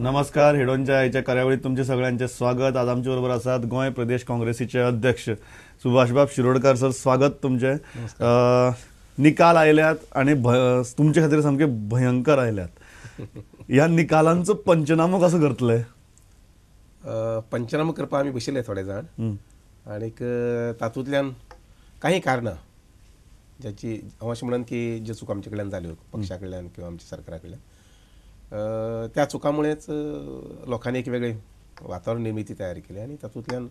नमस्कार, हेडोनच्या आयच्या कार्यावळीत तुमचे सगळ्यांचे स्वागत। आज आमचे बरोबर आसात गोंय प्रदेश काँग्रेसीचे अध्यक्ष सुभाषबाब शिरोडकर। सर, स्वागत तुमचे। निकाल आयल्यात आणि तुमचे खातीर सामके भयंकर आयल्यात। ह्या निकालांचो पंचनामो कसो करतले? पंचनामो करपाक आमी बशिल्ले थोडे जाण आनीक तातूंतल्यान काही कारणां ज्याची हांव अशें म्हणन की ज्यो चुको आमचे कडल्यान जाल्यो पक्षा कडल्यान किंवा आमच्या सरकारा कडल्यान, त्या चुकांमुळेच लोकांनी एक वेगळें वातावरण निर्मिती तयार केली आनी तातूंतल्यान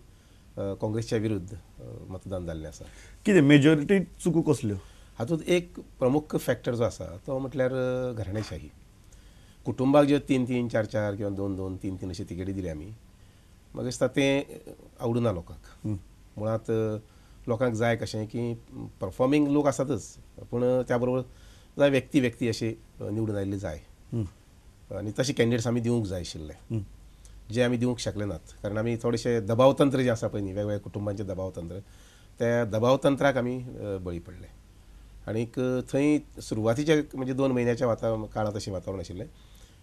काँग्रेसच्या विरुद्ध मतदान जाल्लें आसा। कितें मेजॉरिटी चुको कसल्यो? हातूंत एक प्रमुख फॅक्टर जो आसा तो म्हटल्यार घराणेशाही। कुटुंबाक ज्यो 3-3, 4-4 किंवा 2-2, 3-3 अशी तिकेटी दिली आमी, म्हाका दिसता तें आवडुना लोकांक। मुळांत लोकांक जाय कशें की परफॉर्मींग लोक आसातच, पूण त्या बरोबर जाय व्यक्ती व्यक्ती अशी निवडून आयिल्ली जाय आनी तशे कॅन्डिडेट्स आमी दिवंक जाय आशिल्ले, जे आमी दिवंक शकले नात। कारण आमी थोडेशे दबावतंत्र जें आसा पळय न्ही, वेगवेगळ्या कुटुंबांचें दबावतंत्र, त्या दबावतंत्राक आमी बळी पडले। आनीक थंय सुरवातीच्या म्हणजे 2 म्हयन्याच्या काळांत अशें वातावरण आशिल्लें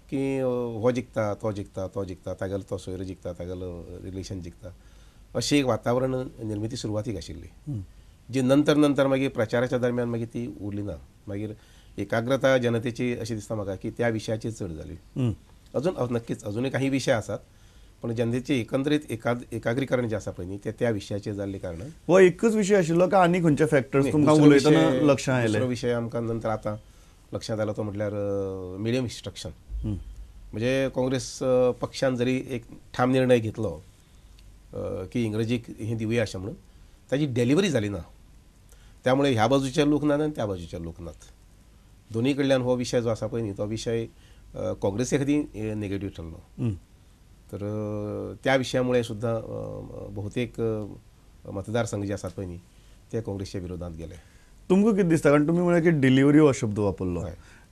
की हो जिखता, तो जिखता, तो जिखता, तागेलो तो सोयरो जिखता, तागेलो रिलेशन जिखता, अशी एक वातावरण निर्मिती सुरवातीक आशिल्ली, जी नंतर नंतर मागीर प्रचाराच्या दरम्यान मागीर ती उरली ना। मागीर एकाग्रता जनतेची अशी दिसता म्हाका की त्या विशयाचेर चड जाली। अजून नक्कीच अजूनय काही विशय आसात, पण जनतेचे एकंदरीत एकाग्रीकरण जें आसा पळय न्ही तें त्या विशयाचेर जाल्ले कारणान। हो एकच विशय आशिल्लो काय आनी खंयचे फॅक्टर्स तुमकां उलयतना लक्षांत आयले? दुसरो विशय आमकां नंतर आतां लक्षांत आयलो तो म्हटल्यार मिडियम इन्स्ट्रक्शन। म्हणजे काँग्रेस पक्षान जरी एक ठाम निर्णय घेतलो की इंग्रजीक हें दिवया अशें म्हणून, ताजी डिलिव्हरी जाली ना। त्यामुळे ह्या बाजूचे लोक नात आनी त्या बाजूचे लोक नात, दोन्ही कडल्यान हो विशय जो आसा पळय न्ही तो विशय काँग्रेसी खातीर नेगेटीव ठरलो। तर त्या विशयामुळे सुद्दां बहुतेक मतदारसंघ जे आसात पळय न्ही ते काँग्रेसच्या विरोधात गेले। तुमकां कितें दिसता? कारण तुमी म्हळें की डिलिव्हरी हो शब्द वापरलो,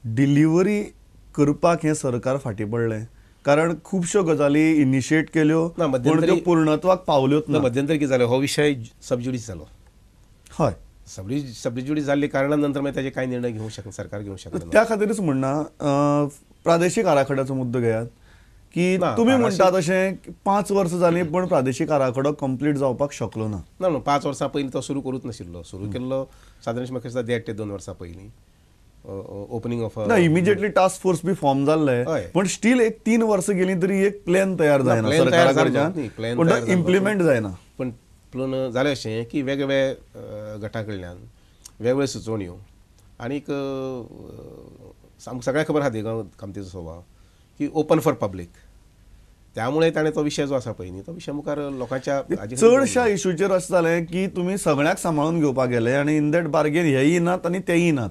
डिलिव्हरी करपाक हें सरकार फाटीं पडलें, कारण खुबश्यो गजाली इनिशिएट केल्यो पूण त्यो पूर्णत्वाक पावल्योच ना। मध्यंतरी कितें जालें, हो विशय सबज्युडीस जालो। हय, सबज्युडीस जाल्ले कारणान नंतर मागीर ताजे कांय निर्णय घेवंक शकना सरकार, घेवंक शकना। त्या खातीरच म्हणना प्रादेशीक आराखड्याचो मुद्दो घेयात की तुमी म्हणटा तशें 5 वर्सां जालीं पूण प्रादेशीक आराखडो कंप्लीट जावपाक शकलो ना। ना, 5 वर्सां पयलीं तो सुरू करूंक नाशिल्लो। सुरू केल्लो सादारण म्हाका दिसता 1.5 ते 2 वर्सां पयलीं ओपनिंग ऑफ ना, इमिजिएटली टास्क फोर्स बी फॉर्म जाल्ले, पण स्टील एक 3 वर्सां गेली तरी एक प्लॅन तयार जायना सरकारा कडच्यान, पूण तो इम्प्लिमेंट जायना। पण पूण जालें अशें की वेगवेगळ्या गटा कडल्यान वेगवेगळ्यो सुचोवण्यो आनीक सगळ्यांक खबर आसा दिगंबर कामतीचो स्वभाव की ओपन फॉर पब्लीक, त्यामुळे ताणें तो विशय जो आसा पळय न्ही तो विशय मुखार लोकांच्या चडश्या इशूचेर अशें जालें की तुमी सगळ्यांक सांबाळून घेवपाक गेले आनी इन that bargain हेय नात आनी तेय नात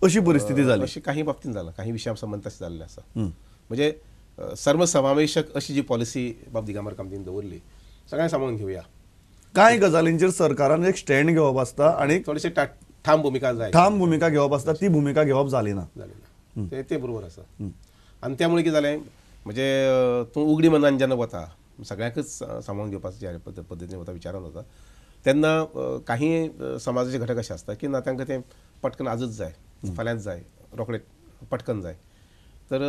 अशी परिस्थिती जाली। अशी काही बाबतींत जाला, काही विशया संबंद तशें जाल्लें आसा। म्हणजे सर्वसमावेशक अशी जी पॉलिसी बाब दिगंबर कामतीन दवरली, सगळ्यांक सांबाळून घेवया, कांय गजालींचेर सरकारान एक स्टँड घेवप आसता आनी थोडीशी ठाम भुमिका जाय, ठाम भुमिका घेवप आसता, ती भुमिका घेवप जाली ना, जाली ना, ते बरोबर आसा। आनी त्यामुळे कितें जालें म्हणजे तूं उगडी मनान जेन्ना वता सगळ्यांकच सांबाळून घेवपाचो ज्या पद्दतीन वता विचारान वता तेन्ना काही समाजाचे घटक अशे आसता की ना तांकां तें पटकन आजच जाय, फाल्यांच जाय, रोखडें पटकन जाय, तर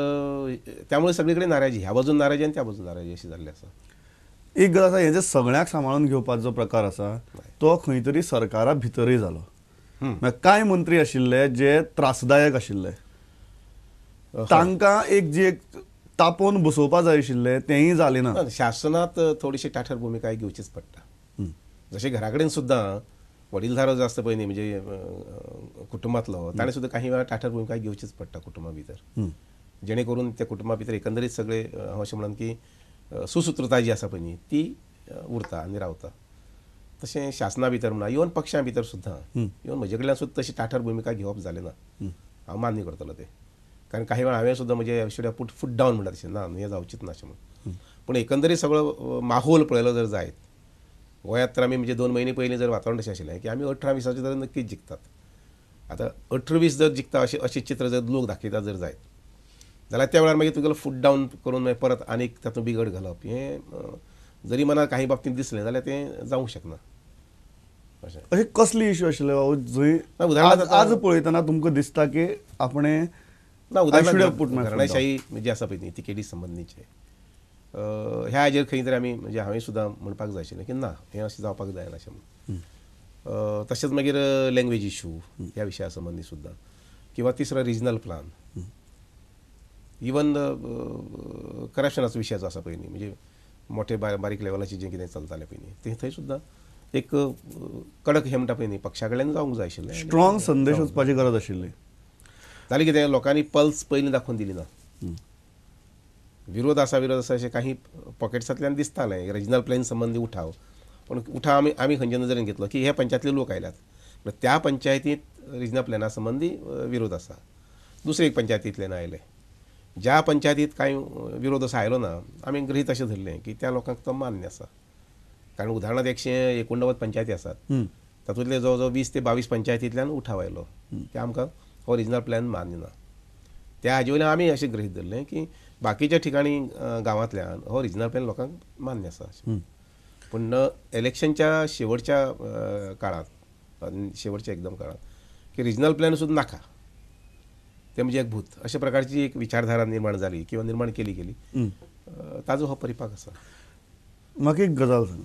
त्यामुळे सगळे कडेन नाराजी, ह्या बाजून नाराजी आनी त्या बाजून नाराजी अशी जाल्ली आसा। एक गजाल आसा, हें जे सगळ्यांक सांबाळून घेवपाचो प्रकार आसा तो खंय तरी सरकारा भितरूय जालो। कांय मंत्री आशिल्ले जे त्रासदायक आशिल्ले, तांकां एक जी एक तापोवन बसोवपा जाय आशिल्लें तेंय जालें ना। शासनात थोडीशी ताठर भुमिका घेवचीच पडटा। जशें घरा कडेन सुद्दां वडीलधारो जो आसता पळय न्ही म्हणजे कुटुंबांतलो, ताणें सुद्दां काही वेळार ताठर भुमिका घेवचीच पडटा कुटुंबा भितर, जेणे करून त्या कुटुंबा भितर एकंदरीत सगळे हांव अशें म्हणन की सुसूत्रता जी आसा पळय न्ही ती उरता आनी रावता। तशें शासना भितर म्हणा, इवन पक्षां भितर सुद्दां, इवन म्हजे कडल्यान सुद्दां तशी ताठर भुमिका घेवप जालें ना, हांव मान्य करतलो तें, कारण काही वेळार हांवें सुद्दां म्हणजे should put foot down म्हणटा तशें ना, हें जावचीच ना अशें म्हणून। पूण एकंदरीत सगळो माहोल पळयलो जर जायत गोंयांत तर आमी म्हणजे 2 म्हयने पयलीं जर वातावरण तशें आशिल्लें की आमी 18-20 तर नक्कीच जिखतात। आतां 18-20 जर जिखता अशें अशें चित्र जर लोक दाखयता जर जायत जाल्यार त्या वेळार मागीर तुगेलो फूट डावन करून मागीर परत आनीक तातूंत बिगड घालप हें जरी मनाक काही बाबतींत दिसलें जाल्यार तें जावंक शकना। अशें अशें कसली इशू आशिल्ले बाबू जंय आज पळयतना तुमकां दिसता की आपणें ना, उदाहरणार्थ घराणेशाही जी आसा पळय न्ही तिकेटी संबंदीचे ह्या हाजेर खंय तरी आमी म्हणजे हांवें सुद्दां म्हणपाक जाय आशिल्लें की ना हें अशें जावपाक जायना अशें म्हणून. तशेंच मागीर लँग्वेज इशू ह्या विशया संबंदी सुद्दां, किंवा तिसरो रिजनल प्लान, इवन करप्शनाचो विशय जो आसा पळय न्ही, म्हणजे मोठे बारीक लेवलाचेर जें कितें चलतालें पळय न्ही तें थंय सुद्दां एक कडक हें म्हणटा पळय न्ही पक्षा कडल्यान जावंक जाय आशिल्लें, स्ट्रॉंग संदेश वचपाची गरज आशिल्ली. जालें कितें, लोकांनी पल्स पयलीं दाखोवन दिली ना. विरोध आसा विरोध आसा अशें काही पॉकेट्सांतल्यान दिसतालें रिजनल प्लॅन संबंदी उठाव, पूण उठाव आमी आमी खंयच्या नजरेन घेतलो की हे पंचायतीले लोक आयल्यात, त्या पंचायतींत रिजनल प्लॅना संबंदी विरोध आसा, दुसरे एक पंचायतींतल्यान आयले, ज्या पंचायतींत कांय विरोध असो आयलो ना आमी गृहीत अशें धरलें की त्या लोकांक तो मान्य आसा. कारण उदाहरणार्थ 189 पंचायती आसात, तातूंतले जवळ जवळ 20 ते 22 पंचायतींतल्यान उठाव आयलो की आमकां हो रिजनल प्लॅन मान्य ना. त्या हाजे वयल्यान आमी अशें गृहीत धरलें की बाकीच्या ठिकाणी गांवांतल्यान हो रिजनल प्लॅन लोकांक मान्य आसा. पूण इलेक्शनच्या शेवटच्या काळांत, शेवटच्या एकदम काळांत की रिजनल प्लॅन सुद्दां नाका, ते म्हणजे एक भूत अशा प्रकारची एक विचारधारा निर्माण जाली किंवा निर्माण केली गेली, ताजो हो परिपाक आसा. म्हाका एक गजाल सांग,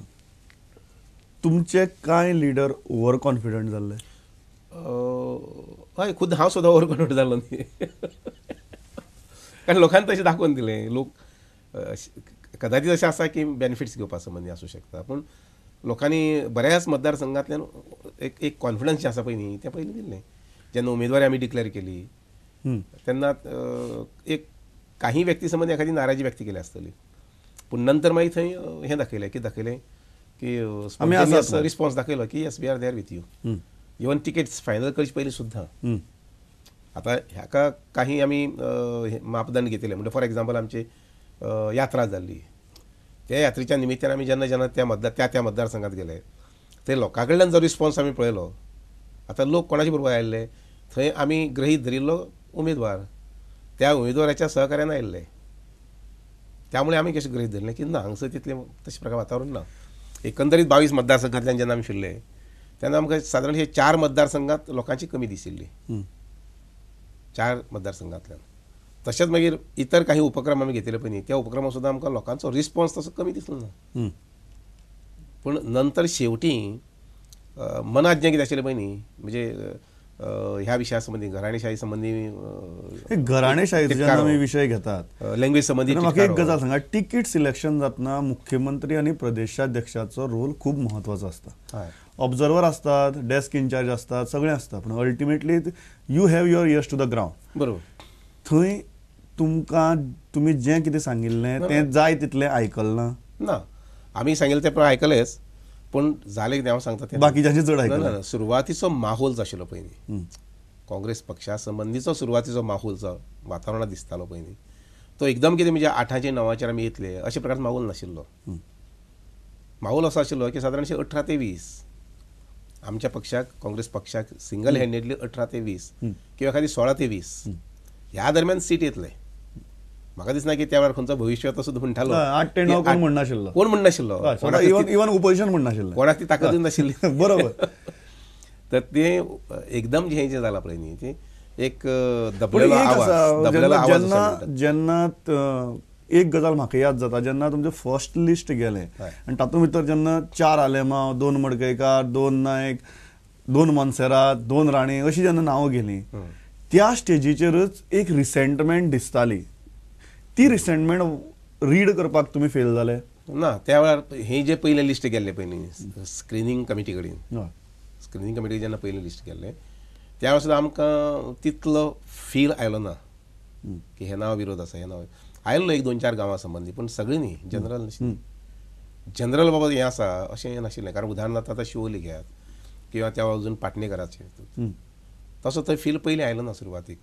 तुमचे कांय लिडर ओवर कॉन्फिडंट जाल्ले? हय, खुद हांव सुद्दां ओवर कॉन्फिडंट जाल्लो न्ही, कारण लोकांनी तशें दाखोवन दिलें. लोक कदाचित अशें आसा की बेनिफिट्स घेवपा संबंदी आसूं शकता, पूण लोकांनी बऱ्याच मतदारसंघांतल्यान एक एक कॉन्फिडन्स जें आसा पळय न्ही तें पयलीं दिल्लें. जेन्ना उमेदवारी आमी डिक्लेअर केली तेन्ना एक काही व्यक्ती संबंदी एखादी नाराजी व्यक्त केली आसतली, पूण नंतर मागीर थंय हें दाखयलें की दाखयलें की रिस्पॉन्स दाखयलो की yes we are there with you, even tickets final करचे पयलीं सुद्दां. आतां हाका काही आमी मापदंड घेतले, म्हणजे फॉर एग्जाम्पल आमची यात्रा जाल्ली, त्या यात्रेच्या निमित्तान आमी जेन्ना जेन्ना त्या मतदार त्या त्या मतदारसंघात गेले ते लोकां कडल्यान जो रिस्पॉन्स आमी पळयलो, आतां लोक कोणाचे बरोबर आयिल्ले थंय आमी गृहीत धरिल्लो उमेदवार त्या उमेदवाराच्या सहकार्यान आयिल्ले, त्यामुळे आमी कशें गृहीत धरलें की ना हांगसर तितलें तशें प्रकार वातावरण ना. एकंदरीत 22 मतदारसंघांतल्यान जेन्ना आमी फिरले तेन्ना आमकां सादारण हे 4 मतदारसंघात लोकांची कमी दिशिल्ली, 4 मतदारसंघांतल्यान. तशेंच मागीर इतर काही उपक्रम आमी घेतिल्ले पळय न्ही त्या उपक्रमां सुद्दां आमकां लोकांचो रिस्पॉन्स तसो कमी दिसलो ना. पूण नंतर शेवटी मनात जें कितें आशिल्लें पळय न्ही म्हणजे ह्या विशया संबंदी घराणेशाही संबंदी, घराणेशाही जेन्ना आमी विशय घेतात लँग्वेज संबंदी, म्हाका एक गजाल सांगा, तिकीट सिलेक्शन जातना मुख्यमंत्री आनी प्रदेशाध्यक्षाचो रोल खूब म्हत्वाचो आसता. ऑब्जर्वर असतात, डेस्क इन्चार्ज असतात, सगळे असतात, पण ultimately you have your ears to the ground. बरोबर, थंय तुमकां तुमी जें कितें सांगिल्लें तें जाय तितलें आयकलें ना? आमी सांगिल्लें तें पण आयकलेंच, पूण जालें कितें हांव सांगता तें बाकीच्यांचें चड आयकलें ना. सुरवातीचो माहोल जो आशिल्लो पळय न्ही काँग्रेस पक्षा संबंदीचो सुरवातीचो माहोल जो वातावरणांत दिसतालो पळय न्ही तो एकदम कितें म्हणजे 8 9 आमी येतले अशे प्रकारचो माहोल नाशिल्लो. माहोल असो आशिल्लो की सादारणशे 18 ते 20 आमच्या पक्षाक काँग्रेस पक्षाक सिंगल हँडेडली 18 ते 20 किंवा एखादी 16 ते 20 ह्या दरम्यान सीट येतले. म्हाका दिसना की त्या वेळार खंयचो भविश्य सुद्दां म्हणटालो 8 ते 9 कोण म्हणनाशिल्लो, कोण म्हणनाशिल्लो, इवन ओपोजिशन म्हणनाशिल्लें, कोणाक ती ताकदूच नाशिल्ली. बरोबर, तर ते एकदम जें जें जालां पळय न्ही तें एक दबलेलो आवाज, दबलेलो आवाज. जेन्ना एक गजाल म्हाका याद जाता, जेन्ना तुमचें फर्स्ट लिस्ट गेलें आनी तातूंत भितर जेन्ना 4 आलेमांव, 2 मडकयकार, 2 नायक, 2 मोन्सेरात, 2 राणे अशी जेन्ना नांवां गेलीं त्या स्टेजीचेरच एक रिसेंटमेंट दिसताली. ती रिसेंटमेंट रीड करपाक तुमी फेल जाले ना त्या वेळार? हे जे पयलें लिस्ट गेल्लें पळय न्ही स्क्रिनींग कमिटी कडेन, स्क्रिनींग कमिटी जेन्ना पयलें लिस्ट गेल्लें त्या वेळार सुद्दां आमकां तितलो फील आयलो ना की हे नांव विरोध आसा, हे नांव आयलो 1 2 4 गांवां संबंदी, पूण सगळीं न्ही, जनरल नाशिल्लें. जनरल बाबा हें आसा अशें नाशिल्लें. कारण उदाहरणार्थ आतां शिवोली घेयात किंवा त्या अजून पाटणेकराचें तसो थंय फील पयलीं आयलो ना सुरवातीक.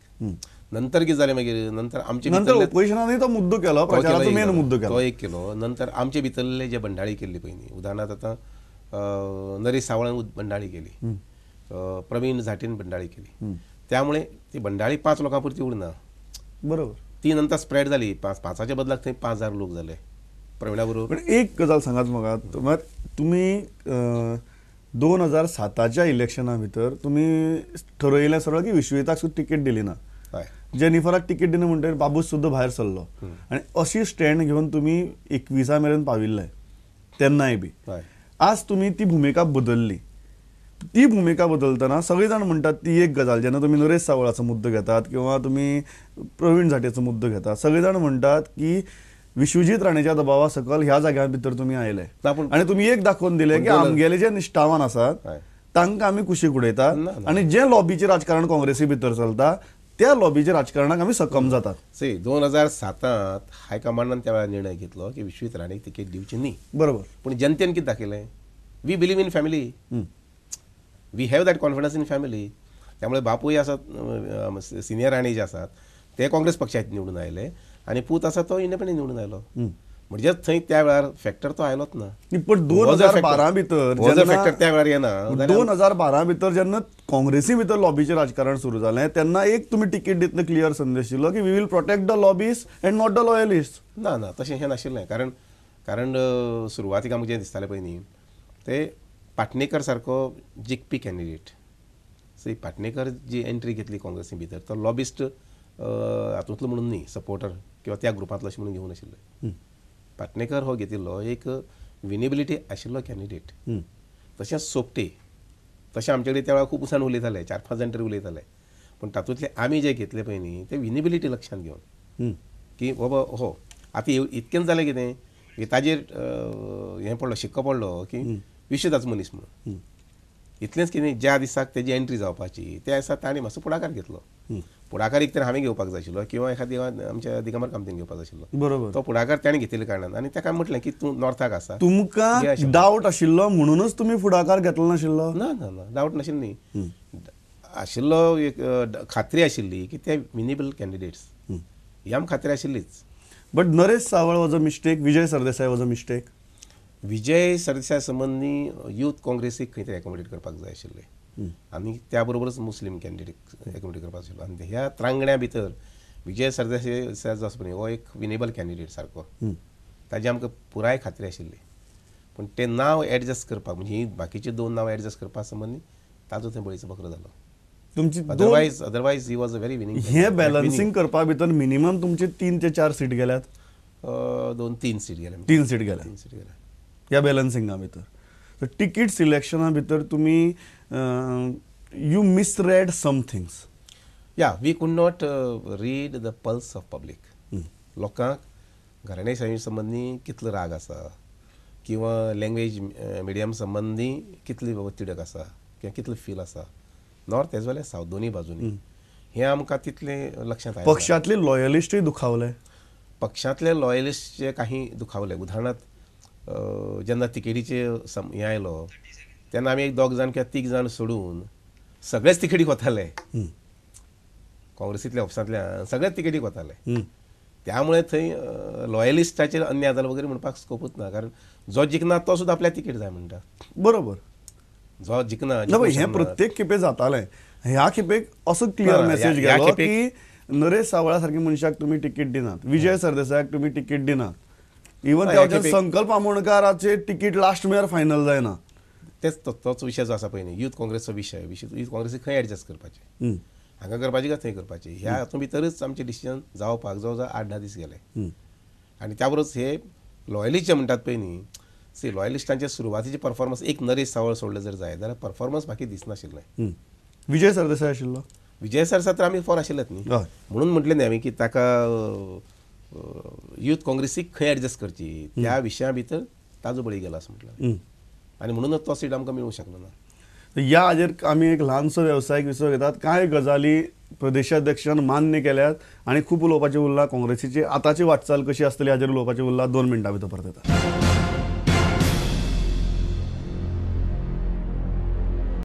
नंतर कितें जालें मागीर नंतर आमचे ओपोजिशनानूय तो मुद्दो केलो, प्रचाराचो मेन मुद्दो केलो, तो एक केलो. नंतर आमचे भितरले जे बंडाळी केल्ली पळय न्ही, उदाहरणार्थ आतां नरेश सावळान बंडाळी केली, प्रवीण झाटेन बंडाळी केली, त्यामुळे ती बंडाळी 5 लोकां पुरती उरना. बरोबर, ती नंतर स्प्रेड जाली, 5-5च्या बदलाक थंय 5000 लोक जाले प्रवीणा बरोबर. पण एक गजाल सांगात म्हाका, तुमी 2007च्या इलेक्शना भितर तुमी ठरयलें सरळ की विश्वजिताक सुद्दां तिकेट दिली ना. जेनिफराक तिकीट दिना म्हणटकीर बाबूश सुद्दां भायर सरलो आनी अशी स्टँड घेवन तुमी 21 मेरेन पाविल्ले तेन्नाय बी. आज तुमी ती भुमिका बदलली. ती भुमिका बदलतना सगळे जाण म्हणटात ती एक गजाल, जेन्ना तुमी नरेश सावळाचो मुद्दो घेतात किंवा तुमी प्रवीण झांट्याचो मुद्दो घेतात, सगळे जाण म्हणटात की विश्वजीत राणेच्या दबावा सकल ह्या जाग्या भितर तुमी आयले आनी तुमी एक दाखोवन दिले की आमगेले जे निश्ठावान आसात तांकां आमी कुशीक उडयतात आनी जे लॉबीचें राजकारण काँग्रेसी भितर चलता त्या लॉबीच्या राजकारणाक आमी सकम जातात. सी 2007 हायकमांडान त्या वेळार निर्णय घेतलो की विश्वजीत राणेक तिकेट दिवची न्ही. बरोबर. पूण जनतेन कितें दाखयलें, we believe in family, we have that confidence in family. त्यामुळे बापूय आसात सिनियर राणे जे आसात ते काँग्रेस पक्षात निवडून आयले आनी पूत आसा तो इंडिपेंडंट निवडून आयलो. म्हणजे थंय त्या वेळार फॅक्टर तो आयलोच ना. पण 2012 भितर फॅक्टर त्या वेळार येना. 2012 भितर जेन्ना काँग्रेसी भितर लॉबीचें राजकारण सुरू जालें तेन्ना एक तुमी तिकीट दितना क्लियर संदेश दिलो की we will protect the lobbies and not the loyalist. ना ना तशें हें नाशिल्लें. कारण कारण सुरवातीक आमकां जें दिसतालें पळय न्ही ते पाटणेकर सारको जिखपी कॅन्डिडेट. सी पाटणेकर जी एंट्री घेतली काँग्रेसी भितर तो लॉबिस्ट हातूंतलो म्हणून न्ही, सपोर्टर किंवा त्या ग्रुपांतलो अशें म्हणून घेवूं नाशिल्लें. पाटणेकर हो घेतिल्लो एक विनेबिलिटी आशिल्लो कॅन्डिडेट. तशेंच सोपटे तशें आमचे कडेन त्या वेळार खूब जाण उलयताले, 4-5 जाण तरी उलयताले. पूण तातूंतले आमी जे घेतले पळय न्ही ते विनेबिलिटी लक्षांत घेवन की बाबा हो आतां इतकेंच जालें कितें की ताजेर हें पडलो शिक्को पडलो की विश्वदाच मनीस म्हणून. इतलेंच कितें ज्या दिसाक तेजी एंट्री जावपाची त्या दिसा ताणें मातसो फुडाकार घेतलो. फुडाकार एक तर हांवें घेवपाक जाय आशिल्लो किंवा एखाद्या आमच्या दिगंबर कामतीन घेवपाक जाय आशिल्लो. बरोबर. तो फुडाकार ताणें घेतिल्ल्या कारणान आनी ताका म्हटलें की तूं नॉर्थाक आसा, तुमकां डावट आशिल्लो म्हणूनच तुमी फुडाकार घेतलो नाशिल्लो. ना ना ना डावट नाशिल्लो न्ही, आशिल्लो एक खात्री आशिल्ली की ते विनेबल कॅन्डिडेट्स ही आमकां खात्री आशिल्लीच. But Naresh Saval was a mistake, Vijay Sardesai was a mistake. Vijay Sardesai संबंदी यूथ काँग्रेसीक खंय तरी एकोमोडेट करपाक जाय आशिल्लें आनी त्या बरोबरच मुस्लीम कॅन्डिडेट एकोमोडेट करपाक आशिल्लो. आनी ह्या त्रांगण्या भितर विजय सरदेसाय जो आसा पळय हो एक विनेबल कॅन्डिडेट सारको, ताजी आमकां पुराय खात्री आशिल्ली. पूण तें नांव एडजस्ट करपाक म्हणजे ही बाकीची 2 नांवां एडजस्ट करपा संबंदी ताजो थंय बळीचो बकरो जालो. तुमची otherwise he was a very winning. हे बॅलन्सिंग करपा भितर मिनिमम तुमचे 3 ते 4 सीट गेल्यात. 2-3 सीट गेल्या. 3 सीट गेल्या. 3 सीट गेल्या ह्या बॅलन्सिंगा भितर. सो तिकीट सिलेक्शना भितर तुमी you misread some things. Yeah we could not read the pulse of public. लोकांक घराणेशाही संबंदी कितलो राग आसा किंवा लँग्वेज मिडियम संबंदी कितली बाबा तिडक आसा किंवा कितलो फील आसा north as well as south दोन्ही बाजूनी, हें आमकां तितलें लक्षांत आयलें. पक्षांतले लॉयलिस्टूय दुखावले. पक्षांतले लॉयलिस्टचे काही दुखावले. उदाहरणार्थ जेन्ना तिकेटीचे हें आयलो तेन्ना आमी एक 2 जाण किंवा 3 जाण सोडून सगळेच तिकेटीक वताले. काँग्रेसींतल्या ऑफिसांतल्यान सगळेच तिकेटीक वताले. त्यामुळे थंय लॉयलिस्टाचेर अन्याय जालो वगैरे म्हणपाक स्कोपूच ना, कारण जो जिखना तो सुद्दां आपल्याक तिकेट जाय म्हणटा. बरोबर. जो जिखना हें प्रत्येक खेपे जातालें. ह्या खेपेक असो क्लियर मेसेज गेलो की नरेश सावळा सारखे मनशाक तुमी तिकीट दिनात, विजय सरदेसायाक तुमी तिकीट दिनात, इवन त्या संकल्प आमोणकाराचे तिकीट लास्ट मिनट फायनल जायना. तेच तोच विशय जो आसा पळय न्ही यूथ काँग्रेसचो विशय, यूथ काँग्रेसीक खंय एडजस्ट करपाचें, हांगा करपाचें काय थंय करपाचें, ह्या हातूंत भितरच आमचें डिसिजन जावपाक जवळ जवळ 8-10 दीस गेले. आनी त्या बरोबरच हे लॉयलिस्ट जे म्हणटात पळय न्ही, सी लॉयलिस्टांचे सुरवातीचे परफॉर्मन्स एक नरेश सावळ सोडलें जर जाय जाल्यार परफॉर्मन्स बाकी दिसनाशिल्लें. विजय सरदेसाय आशिल्लो. विजय सरदेसाय तर आमी फॉर आशिल्लेच न्ही, म्हणून म्हटलें न्ही हांवें की ताका यूथ काँग्रेसीक खंय एडजस्ट करची त्या विशया भितर ताजो बळी गेला असं म्हटलं आनी म्हणूनच तो सीट आमकां मेळूंक शकलो ना. ह्या हाजेर आमी एक ल्हानसो वेवसायीक विसव घेतात. कांय गजाली प्रदेशाध्यक्षान मान्य केल्यात आनी खूब उलोवपाचें उरलां. काँग्रेसीची आतांची वाटचाल कशी आसतली हाजेर उलोवपाचें उरलां. 2 मिनटां भितर परत येता.